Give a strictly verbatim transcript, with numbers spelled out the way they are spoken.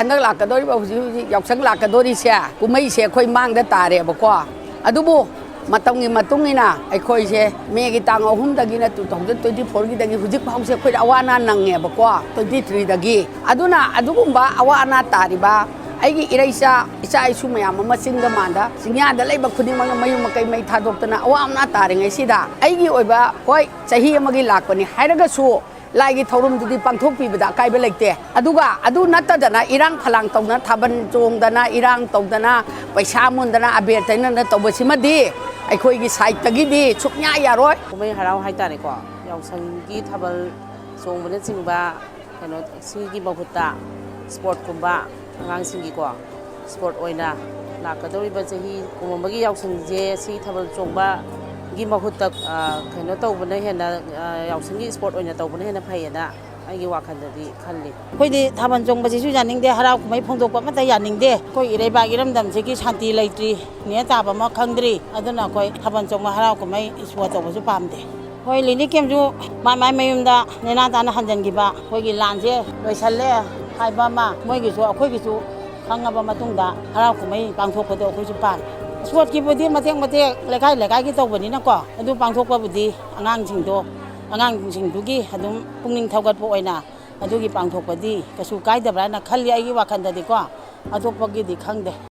ꯍꯟꯗꯛ ꯂꯥꯛꯀꯗꯧꯔꯤꯕ, ꯍꯧꯖꯤꯛ ꯍꯧꯖꯤꯛ ꯌꯥꯎꯁꯪ ꯂꯥꯛꯀꯗꯧꯔꯤꯁꯦ, ꯀꯨꯝꯍꯩꯁꯦ ꯑꯩꯈꯣꯏ ꯃꯥꯡꯗ ꯇꯥꯔꯦꯕꯀꯣ꯫ ꯑꯗꯨꯕꯨ ꯃꯇꯝꯒꯤ ꯃꯇꯨꯡ ꯏꯟꯅ ꯑꯩꯈꯣꯏꯁꯦ ꯃꯦꯒꯤ ꯇꯥꯡ ꯑꯍꯨꯝꯗꯒꯤꯅ two thousand twenty fourꯒꯤꯗꯒꯤ ꯍꯧꯖꯤꯛ ꯐꯥꯎꯁꯦ ꯑꯩꯈꯣꯏꯗ ꯑꯋꯥ ꯑꯅꯥ ꯅꯪꯉꯦꯕꯀꯣ, twenty threeꯗꯒꯤ꯫ ꯑꯗꯨꯅ ꯑꯗꯨꯒꯨꯝꯕ ꯑꯋꯥ ꯑꯅꯥ ꯇꯥꯔꯤꯕ ꯑꯩꯒꯤ ꯏꯔꯩꯆꯥ, ꯏꯆꯥ ꯏꯁꯨ ꯃꯌꯥꯝ ꯑꯃ ꯆꯤꯡꯗ ꯃꯥꯟꯗ ꯆꯤꯡꯌꯥꯗ ꯂꯩꯕ ꯈꯨꯗꯤꯡꯃꯛꯅ ꯃꯌꯨꯝ ꯃꯀꯩ ꯃꯩ ꯊꯥꯗꯣꯛꯇꯅ ꯑꯋꯥ ꯑꯅꯥ ꯇꯥꯔꯤꯉꯩꯁꯤꯗ, ꯑꯩꯒꯤ ꯑꯣꯏꯕ, ꯍꯣꯏ, ꯆꯍꯤ ꯑꯃꯒꯤ ꯂꯥꯛꯄꯅꯤ ꯍꯥꯏꯔꯒꯁꯨ, ꯂꯥꯏꯒꯤ ꯊꯧꯔꯝꯗꯨꯗꯤ ꯄꯥꯡꯊꯣꯛꯄꯤꯕꯗ ꯑꯀꯥꯏꯕ ꯂꯩꯇꯦ꯫ ꯑꯗꯨꯒ ꯑꯗꯨ ꯅꯠꯇꯗꯅ ꯏꯔꯥꯡ ꯐꯂꯥꯡ ꯇꯧꯗꯅ, ꯊꯥꯕꯜ ꯆꯣꯡꯗꯅ, ꯏꯔꯥꯡ ꯇꯧꯗꯅ, ꯄꯩꯁꯥ ꯃꯨꯟꯗꯅ, ꯑꯕꯦꯔ ꯇꯩꯅꯗꯅ ꯇꯧꯕꯁꯤꯃꯗꯤ ꯑꯩꯈꯣꯏꯒꯤ ꯁꯥꯏꯠꯇꯒꯤꯗꯤ ꯁꯨꯛꯌꯥ ꯌꯥꯔꯣꯏ꯫ ꯀꯨꯝꯍꯩ ꯍꯔꯥꯎ ꯍꯥꯏꯇꯥꯔꯦꯀꯣ, ꯌꯥꯎꯁꯪꯒꯤ ꯊꯥꯕꯜ ꯆꯣꯡꯕꯅꯆꯤꯡꯕ, ꯀꯩꯅꯣ, ꯁꯤꯒꯤ ꯃꯍꯨꯠꯇ ꯁ꯭ꯄꯣꯔꯠꯀꯨꯝꯕ, ꯑꯉꯥꯡꯁꯤꯡꯒꯤꯀꯣ, ꯁ꯭ꯄꯣꯔꯠ ꯑꯣꯏꯅ ꯂꯥꯛꯀꯗꯧꯔꯤꯕ ꯆꯍꯤ ꯀꯨꯝꯑꯣꯟꯕꯒꯤ ꯌꯥꯎꯁꯪꯁꯦ ꯁꯤ ꯊꯥꯕꯜ ꯆꯣꯡꯕꯒꯤ ꯃꯍꯨꯠꯇ, ꯑ, ꯀꯩꯅꯣ ꯇꯧꯕꯅ ꯍꯦꯟꯅ, ꯑ, ꯌꯥꯎꯁꯪꯒꯤ ꯁ꯭ꯄꯣꯔꯠ ꯑꯣꯏꯅ ꯇꯧꯕꯅ ꯍꯦꯟꯅ ꯐꯩꯌꯦꯅ ꯑꯩꯒꯤ ꯋꯥꯈꯜꯗꯗꯤ ꯈꯜꯂꯤ꯫ ꯑꯩꯈꯣꯏꯗꯤ ꯊꯥꯕꯜ ꯆꯣꯡꯕꯁꯤꯁꯨ ꯌꯥꯅꯤꯡꯗꯦ, ꯍꯔꯥꯎ ꯀꯨꯝꯍꯩ ꯐꯣꯡꯗꯣꯛꯄ ꯑꯃꯠꯇ ꯌꯥꯅꯤꯡꯗꯦ꯫ ꯑꯩꯈꯣꯏ ꯏꯔꯩꯕꯥꯛ ꯏꯔꯝꯗꯝꯁꯤꯒꯤ ꯁꯥꯟꯇꯤ ꯂꯩꯇ꯭ꯔꯤ, ꯅꯦ ꯇꯥꯕ ꯑꯃ ꯈꯪꯗ꯭ꯔꯤ꯫ ꯑꯗꯨꯅ ꯑꯩꯈꯣꯏ ꯊꯥꯕꯜ ꯆꯣꯡꯕ ꯍꯔꯥꯎ ꯀꯨꯝꯍꯩ ꯁꯣ ꯇꯧꯕꯁꯨ ꯄꯥꯝꯗꯦ꯫ ꯍꯣꯏ, ꯂꯤꯂꯤ ꯀꯦꯝꯁꯨ ꯃꯥꯏ ꯃꯥꯏ ꯃꯌꯨꯝꯗ ꯅꯦꯅꯥ ꯇꯥꯅ ꯍꯟꯖꯤꯟꯈꯤꯕ, ꯑꯩꯈꯣꯏꯒꯤ ꯂꯥꯟꯁꯦ ꯂꯣꯏꯁꯜꯂꯦ ꯍꯥꯏꯕ ꯑꯃ, ꯃꯣꯏꯒꯤꯁꯨ ꯑꯩꯈꯣꯏꯒꯤꯁꯨ ꯈꯪꯉꯕ ꯃꯇꯨꯡꯗ ꯍꯔꯥꯎ ꯀꯨꯝꯍꯩ ꯄꯥꯡꯊꯣꯛꯄꯗꯣ ꯑꯩꯈꯣꯏꯁꯨ ꯄꯥꯝꯃꯤ꯫ ꯁ꯭ꯄꯣꯔꯠꯀꯤꯕꯨꯗꯤ ꯃꯇꯦꯛ ꯃꯇꯦꯛ ꯂꯩꯀꯥꯏ ꯂꯩꯀꯥꯏꯒꯤ ꯇꯧꯕꯅꯤꯅꯀꯣ, ꯑꯗꯨ ꯄꯥꯡꯊꯣꯛꯄꯕꯨꯗꯤ ꯑꯉꯥꯡꯁꯤꯡꯗꯣ, ꯑꯉꯥꯡꯁꯤꯡꯗꯨꯒꯤ ꯑꯗꯨꯝ ꯄꯨꯛꯅꯤꯡ ꯊꯧꯒꯠꯄ ꯑꯣꯏꯅ ꯑꯗꯨꯒꯤ ꯄꯥꯡꯊꯣꯛꯄꯗꯤ ꯀꯩꯁꯨ ꯀꯥꯏꯗꯕ꯭ꯔꯥꯅ ꯈꯜꯂꯤ ꯑꯩꯒꯤ ꯋꯥꯈꯜꯗꯗꯤꯀꯣ꯫ ꯑꯇꯣꯞꯄꯒꯤꯗꯤ ꯈꯪꯗꯦ꯫